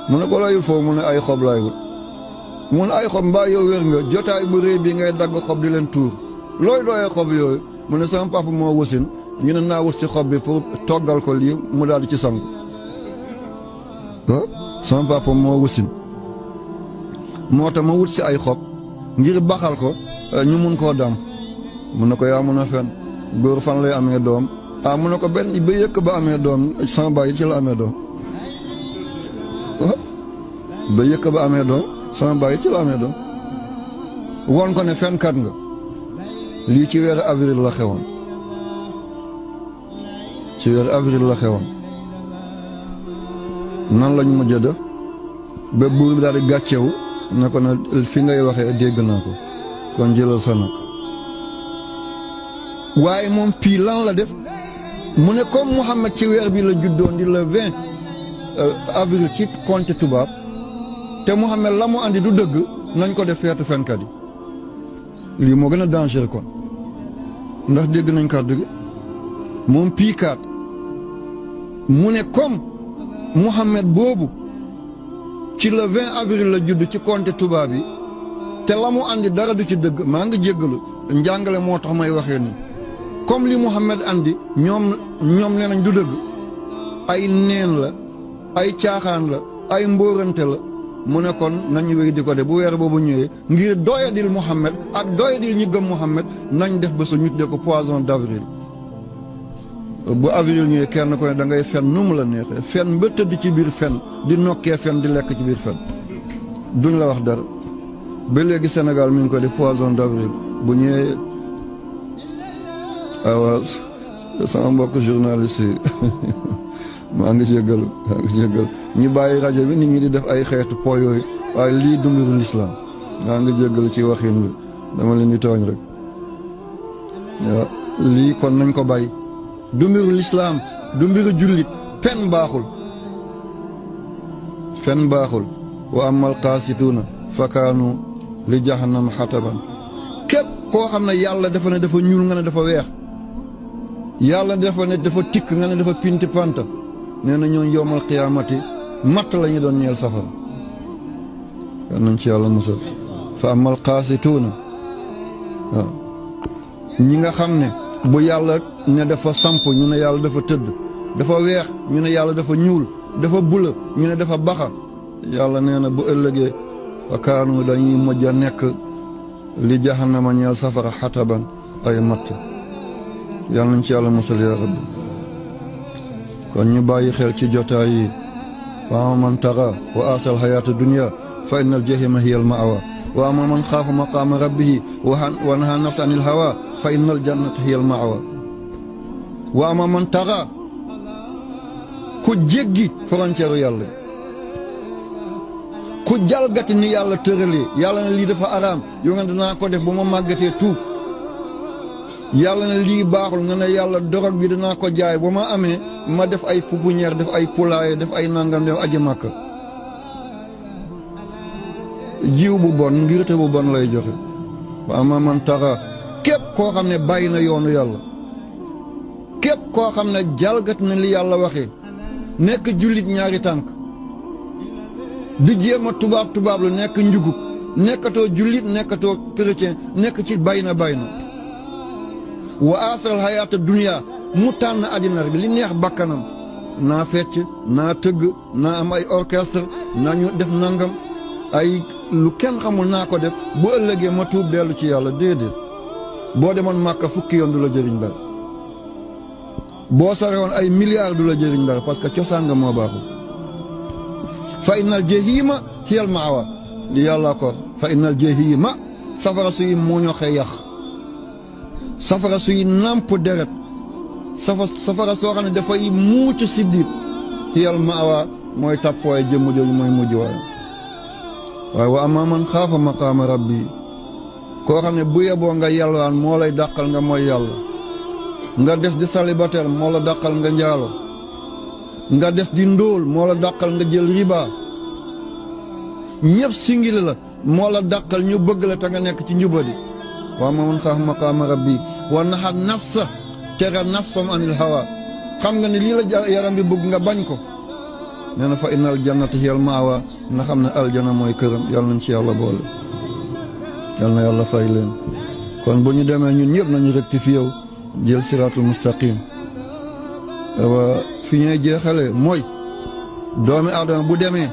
mu ne ko layul foofu mu ne ay xob laay wut mu ne ay xob mbaa yow wér nga jotaay bu réy bi ngay dagg xob di leen tuur looy dooyee xob yooyu mu ne sama papa moo wasin ñu ne naa wut ci xob bi pour toggal ko lii mu daal di ci sangu sama papa moo wasin moo tax ma wut si ay xob ngir baxal ko ñu mun koo dàmp mu ne ko yaa mun a fen góor fan lay amee doom mu ne ko benn ba yëkk ba amee doom sama baay ci la amee doom ba yëkk ba amee doom sama baay ci la amee doom woon ko ne fenkat nga lii ci weeru avril la xewoon nan lañ mujj def ba buur bi daal di gàccewu ne ko ne fi ngay waxee dégg naa ko kon jëlal sa nag waaye moom Pie lan la def mu ne comme Mouhamed ci weer bi la juddoon di le 20 avril ci compte tubaab te Mouhamed la mu andi du dëgg nañ ko def feetu fenkat yi lii moo gën a dangereux kon ndax dégg nañ kàddu gi moom Pie IV mu ne comme Mouhamed boobu ci le 20 avril la judd ci compte tubaab yi te la mu andi dara du ci dëgg maa ngi jéggalu njàngale moo tax may waxee nii comme li Mouhamed andi ñoom nee nañ du dëgg ay neen la ay caaxaan la ay mbóorante la mu ne kon nañu wéy di ko de bu weer boobu ñëwee ngir doyadil Mouhamed ak doyadil ñi gëm Mouhamed nañ def ba sa ñu tuddee ko poisson d'avril bu avril ñëwee kenn ko ne da ngay fen nu mu la neexee fen ba tëdd ci biir fen di nokkee fen di lekk ci biir fen duñ la wax dara ba léegi Sénégal mi ngi ko di poisson d'avril bu ñëwee waaw sama mbokk journaliste yi maa ngi jéggal ñu bàyyi rajo bi nit ñi di def ay xeetu po yooyu waaye lii du mbiru lislaam maa ngi jéggal ci waxin bi dama leen di tooñ rek waaw lii kon nañ ko bàyyi du mbiru lislaam du mbiru jullit fen baaxul wa amal qaasituuna fa kaanu li jahannam xataban képp koo xam ne yàlla dafa ne dafa ñuul nga ne dafa weex yàlla dafa ne dafa tikk nga ne dafa pinti panta nee na ñooñ yowmal qiyaamati matt la ñu doon ñeel safara yal nañ ci yàlla musal fa amal qaasituuna waaw ñi nga xam ne bu yàlla ne dafa samp ñu ne yàlla dafa tëdd dafa weex ñu ne yàlla dafa ñuul dafa bula ñu ne dafa baxa yàlla nee na bu ëllëgee fa kaanu dañuy mujj a nekk li jahannama ñeel safara xataban ay matt yàlla nañ ci yàlla musal yaa rabbi kon ñu bàyyi xel ci jotaay yi fa man taxa wa asal xayaata dunia fa inna al jahima hiya al ma'wa wa amma man xaafa maqaama rabbihi wa naha nafsa anil hawa fa inna al jannata hiya al ma'wa wa amma man taxa ku jéggi frontière yàlla ku jalgati ni yàlla tëralee yàlla ne lii dafa araam yow nga dinaa ko def bu ma màggatee tuub yàlla ne lii baaxul nga ne yàlla dorog bi dinaa ko jaay ba ma amee ma def ay pouponnière def ay poulailler def ay nangam def aji màkka jiw bu bon ngirte bu bon lay joxe wa ama man taxa képp koo xam ne bàyyi na yoonu yàlla képp koo xam ne jalgat na li yàlla waxee nekk jullit ñaari tànk di jéem a tubaab lu nekk njugub nekkatoo jullit nekkatoo chrétien nekk ci bay na wa asal xayaata dunia mu tànn àddina rek li neex bakkanam naa fecc naa tëgg naa am ay orchestre naa ñu def nangam ay lu kenn xamul naa ko def bu ëllëgee ma tuub dellu ci yàlla déedéet boo demoon màkka fukki yoon du la jëriñ dara boo sare woon ay milliards du la jëriñ dara parce que cosaan nga moo baaxul fa innal jahima hiyal ma'wa li yàlla ko fa innal jahima safara suy muñoxe yax safara suy nàmp deret safara soo xam ne dafay muuc siddit hiyal ma'wa mooy tàppooy jëmm jooju mooy mujj waaye wa amma man xaafa maqaama rabbi koo xam ne bu yeboo nga yalwaan moo lay dàqal nga mooy yàlla nga des di célibataire moo la dàqal nga njaalo nga des di ndóol moo la dàqal nga jël riba ñëpp singili la moo la dàqal ñu bëgg la te nga nekk ci njubadi wa amma man xaafa maqaama rabbi wa naxa nafsa tere nafsam anil hawa xam nga ne lii la yaram bi bëgg nga bañ ko nee na fa innal jannata hiyal ma'wa na xam ne aljana mooy këram yàlla nañ ci yàlla boole yàlla na yàlla fay leen kon bu ñu demee ñun ñëpp nañu rectifié wu jël siraatul mustaqim fi ñuy jeexale mooy doomi aadama bu demee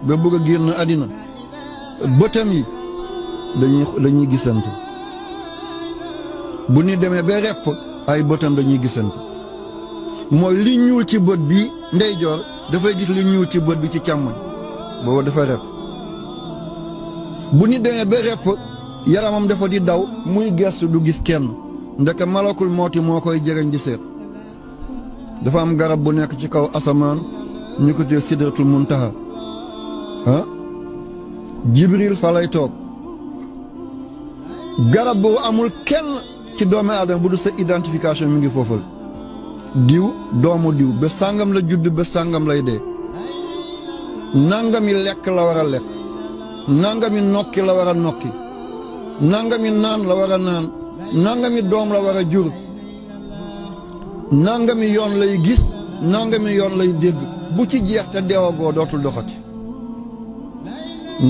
ba bëgg a génn àddina bëtam yi dañuy gisante bu ñu demee ba repp ay bëtam dañuy gisante mooy li ñuul ci bët bi ndeyjoor dafay gis li ñuul ci bët bi ci càmmoñ booba dafa repp bu ñu demee ba repp yaramam dafa di daw muy gestu du gis kenn ndeke malakul mooti moo koy jegeñ di seet dafa am garab bu nekk ci kaw asamaan ñu ko tuddee sidratul muntaha jibril fa lay toog garab boobu amul kenn ci doomi aadama bu du sa identification mi ngi foofal diw doomu diw ba sàngam la judd ba sàngam lay dee nangami lekk la war a lekk nangami nokki la war a nokki nangami naan la war a naan nangami doom la war a jur nangami yoon lay gis nangami yoon lay dégg bu ci jeex te deewagoo dootul doxati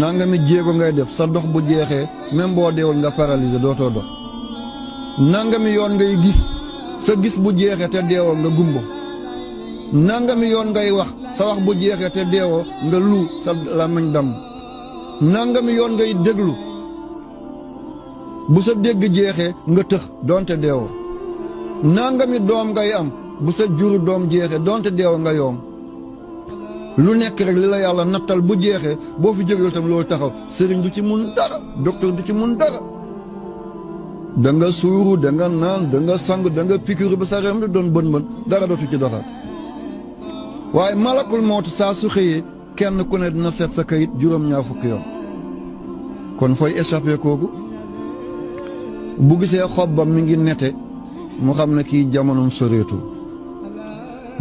nangami jéego ngay def sa dox bu jeexee même boo deewul nga paralysé dootoo dox nangami yoon ngay gis sa gis bu jeexee te deewoo nga gumbo nangami yoon ngay wax sa wax bu jeexee te deewoo nga lu sa làmmiñ damm nangami yoon ngay déglu bu sa dégg jeexee nga tëx doonte deewoo nangami doom ngay am bu sa juru doom jeexee doonte deewoo nga yoom lu nekk rek li la yàlla nattal bu jeexee boo fi jógee tam loolu taxaw sëriñ du ci mun dara docteur du ci mun dara da nga suuru da nga naan da nga sang da nga piqûre ba sa rem di doon bën dara dootu ci doxaat waaye malakul mawtu saa su xëyee kenn ku ne dina seet sa kayit juróom-ñaar fukki yoon kon fooy échappé kooku bu gisee xob ba mi ngi nete mu xam ne kii jamonoom soreetul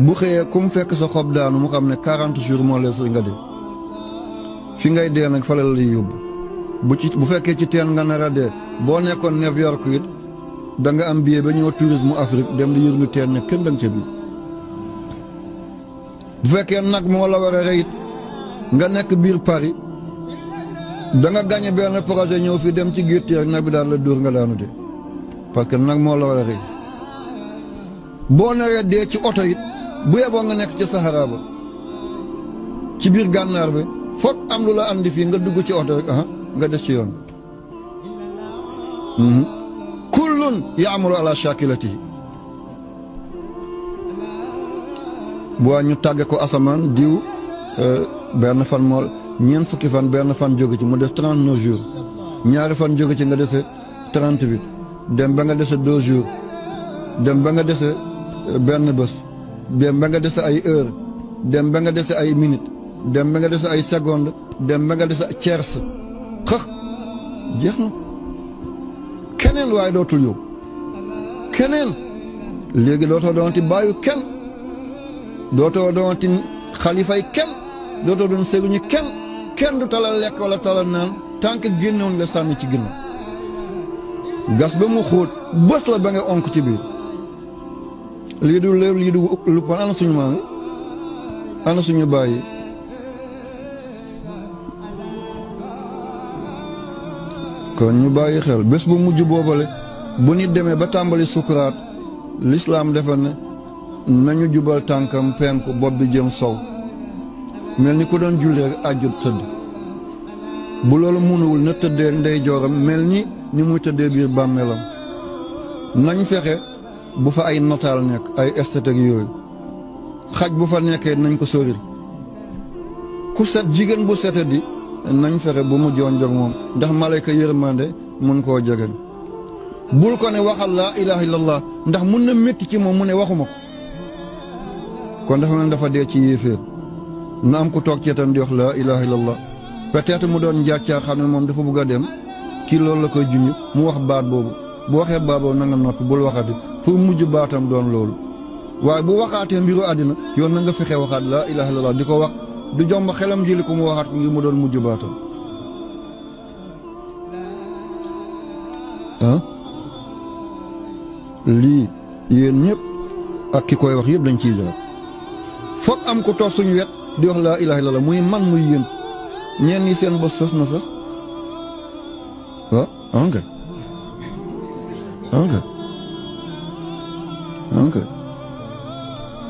bu xëyee ku mu fekk sa xob daanu mu xam ne 40 jours moo lees nga dee fi ngay dee nag fa la lay yóbbu bu fekkee ci teen nga nar a dee boo nekkoon New York it da nga am billet ba ñëw tourisme Afrique dem di yërnu teen ne kenn danga ca biir bu fekkee nag moo la war a rey it nga nekk biir Paris da nga gagné benn projet ñëw fi dem ci gétt rek nag bi daal la dóor nga daanu de parce que nag moo la war a rëy boo naree dee ci oto it bu yeboo nga nekk ci saxaraa ba ci biir gànnaar bi foog am lu la andi fii nga dugg ci oto rek nga des ci yoon kullun yaamalu ala shakilatihi bu waa ñu tàgge ko asamaan diw benn fan mool ñeent fukki fan benn fan jóge ci mu des 39 jours ñaari fan jóge ci nga dese 38 dem ba nga dese 2 jours dem ba nga dese benn bés dem ba nga dese ay heure dem ba nga dese ay minute dem ba nga dese ay seconde dem ba nga dese tiers xëx jeex na keneen waaye dootul yow keneen léegi dootoo doonati bàyyu kenn dootoo doonati xalifay kenn dootoo doon sëriñu kenn du talal lekk wala talal naan tant que génnewoon la sànni ci ginnaaw gas ba mu xóot bés la ba nga onk ci biir lii du léew lii du lu pan ana suñu maam yi ana suñu baay yi kon ñu bàyyi xel bés bu mujj boobale bu nit demee ba tàmbali sukuraat lislaam defa ne nañu jubal tànkam penku bopp bi jëm sow mel ni ku doon julli rek àjjut tëdd bu loolu mënuwul na tëddee ndey jooram mel ni muy tëddee biir bàmmeelam nañ fexe bu fa ay nataal nekk ay esthétique yooyu xaj bu fa nekkee nañ ko soril ku set jigéen bu sete di nañ fexe bu mu joon jog moom ndax malayka yërmande mun koo jegeñ bul ko ne waxal laa ilaha illallah ndax mun na métti ci moom mu ne waxuma ko kon dafa mel dafa dee ci yéeféer na am ku toog ceetam di wax laa ilaha illallah peut-être mu doon njàccaa xam ne moom dafa bëgg a dem kii loolu la koy junj mu wax baat boobu bu waxee baat boobu na nga noppi bul waxati pour mujj baatam doon loolu waaye bu waxaatee mbiru àddina yoon na nga fexe waxaat laa ilaha illallah di ko wax du jomb xelam jëli ko mu waxaat ngir mu doon mujj baatam lii yéen ñëpp ak ki koy wax yëpp dañ ciy jaar foog am ko toog suñu wet di wax laa ilaha illallah muy man muy yéen ñeen ñi seen bos sos na sax waaw anka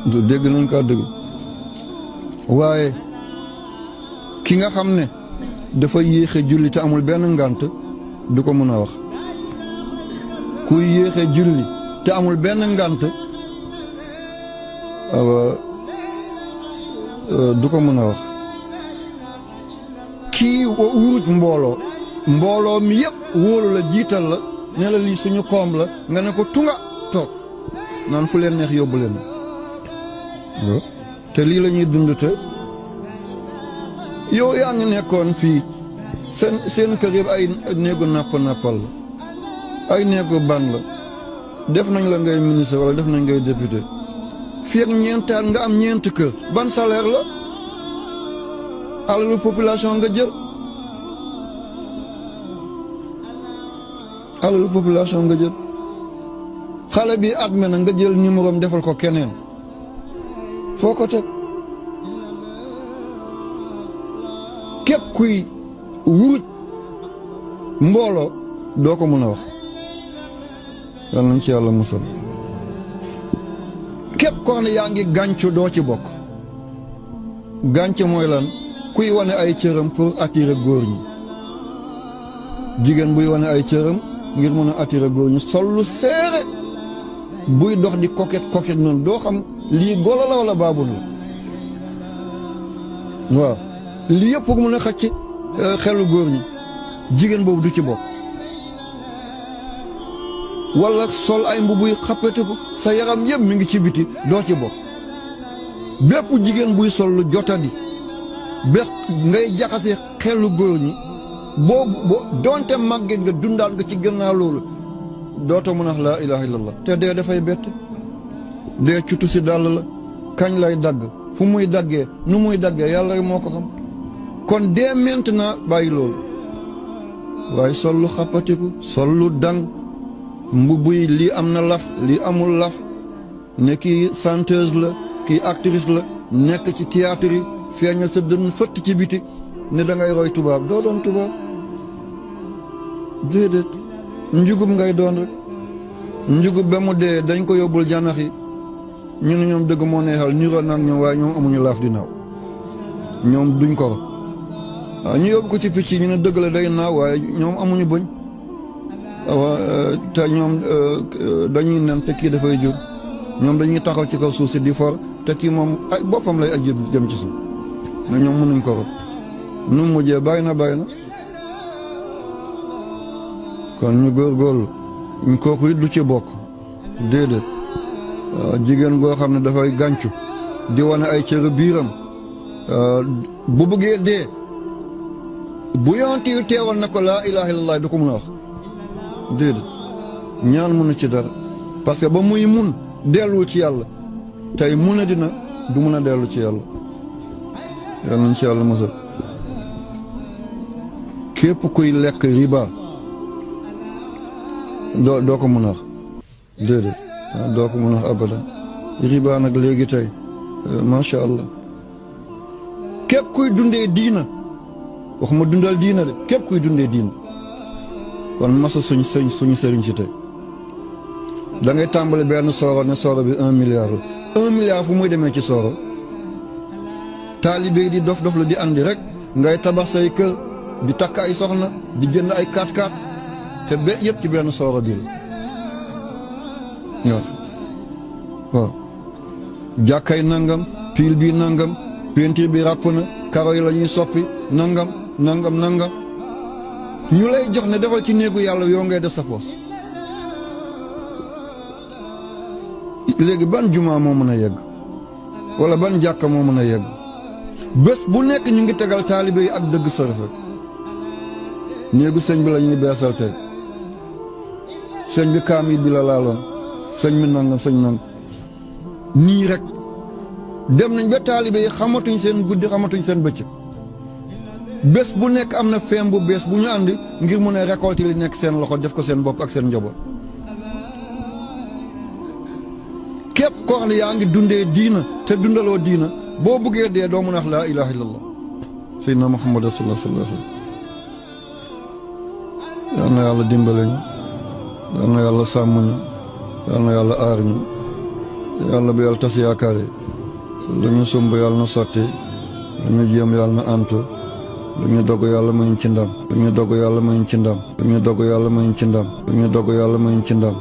du dégg nañ ko dëgg waaye ki nga xam ne dafa yéexe julli te amul benn ngànt du ko mën a wax kuy yéexe julli te amul benn ngànt du ko mën a wax kii wuruj mbooloo mi yëpp wóolu la jiital la ne la lii suñu koom la nga ne ko tunga toog naan fu leen neex yóbbu leen te lii la ñuy dund te yow yaa ngi nekkoon fii seen kër yëpp ay néegu nappal la ay néegu ban la def nañ la ngay ministre wala def nañ ngay député fii ak ñeentaat nga am ñeent kër ban salaire la alalu population nga jël xale bi at me na nga jël numéro am defal ko keneen foo ko teg képp kuy wuruj mbooloo doo ko mën a wax yal nañ ci yàlla musal képp koo ne yaa ngi gàncu doo ci bokk gànc mooy lan kuy wane ay cëram pour attirer góor ñi jigéen buy wane ay cëram ngir mën a attirer góor ñi sol lu seere buy dox di coquette noonu doo xam lii golo la wala baabul la waaw lii yëpp pour mën a xacc xelu góor ñi jigéen boobu du ci bokk wala sol ay mbubuy xappeteku sa yaram yëpp mi ngi ci biti doo ci bokk bépp jigéen buy sol lu jotadi ba ngay jaxase xelu góor ñi boo doonte màgge nga dundaat nga ci gannaaw loolu dootoo mën a wax laa ilaha illallah te dee dafay bett dee cutu si dàll la kañ lay dagg fu muy daggee nu muy daggee yàlla rek moo ko xam kon dee maintenant bàyyi loolu waaye sol lu xappatiku sol lu dang mbubb yi lii am na laf lii amul laf ne kii chanteuse la kii actrice la nekk ci théâtre yi feeñal sa dënn fëtt ci biti ne da ngay roy tubaab doo doon tubaab déedéet njugub ngay doon rek njugub ba mu dee dañ ko yóbbul janax yi ñu ne ñoom dëgg moo neexal niroo nag ñoom waaye ñoom amuñu laaf di naaw ñoom duñ ko rot waaw ñu yóbbu ko ci picc yi ñu ne dëgg la day naaw waaye ñoom amuñu bëñ waaw te ñoom dañuy nen te kii dafay jur ñoom dañuy taxaw ci kaw suuf si di for te kii moom ay boppam lay aj jëm ci suuf mais ñoom mënuñ ko rot nu mu mujjee bàyyi na kon ñu góorgóorlu kooku it du ci bokk déedéet waaw jigéen goo xam ne dafay gàncu di wane ay cër biiram bu bëggee dee bu yonent yu teewal na ko laa ilaaha illallaah du ko mun a wax déedéet ñaan mënu ci dara parce que ba muy mun delluwul ci yàlla tey mun a dina du mun a dellu ci yàlla yàlla nañ ci yàlla mosal képp kuy lekk riba doo ko mun a wax déedéet doo ko mun a wax abadan riba nag léegi tey macha allah képp kuy dundee diina waxuma dundal diina de képp kuy dundee diina kon masa suñu sëriñ si tey da ngay tàmbali benn sooro ne sooro bi 1 milliard la 1 milliard fu muy demee ci sooro taalibe di dof la di andi rek ngay tabax say kër di takk ay soxna di jënd ay 4x4 te ba yëpp ci benn sooro bi la waaw jàkkay nangam piil bi nangam peinture bi ràpp na karo yi la ñuy soppi nangam ñu lay jox ne defal ci néegu yàlla yow ngay def sa poos léegi ban jumaa moo mën a yegg wala ban jàkka moo mën a yegg bés bu nekk ñu ngi tegal taalibe yi ak dëgg sërëfe néegu sëñ bi la ñuy beesal tey sëñ bi kaamil bi la laaloon sëñ bi nangam nii rek dem nañ ba taalibe yi xamatuñ seen guddi xamatuñ seen bëccëg bés bu nekk am na feem bu bees bu ñu àndi ngir mun a récolter li nekk seen loxo def ko seen bopp ak seen njaboot képp koo xam ne yaa ngi dundee diina te dundaloo diina boo buggee dee doo mun a wax laa ilaaha illallah seydina muhammad rasulullah sallallahu alayhi wa sallam yal na yàlla dimbale ñu yal na yàlla sàmm ñu yal na yàlla aar ñu yàlla bu yàlla tas yaakaar yi lu ñu sumb yàlla na sotti lu ñu jéem yàlla na antu lu ñu dogg yàlla mayuñ ci ndam lu ñu dogg yàlla mayuñ ci ndam lu ñu dogg yàlla mayuñ ci ndam lu ñu dogg yàlla mayuñ ci ndam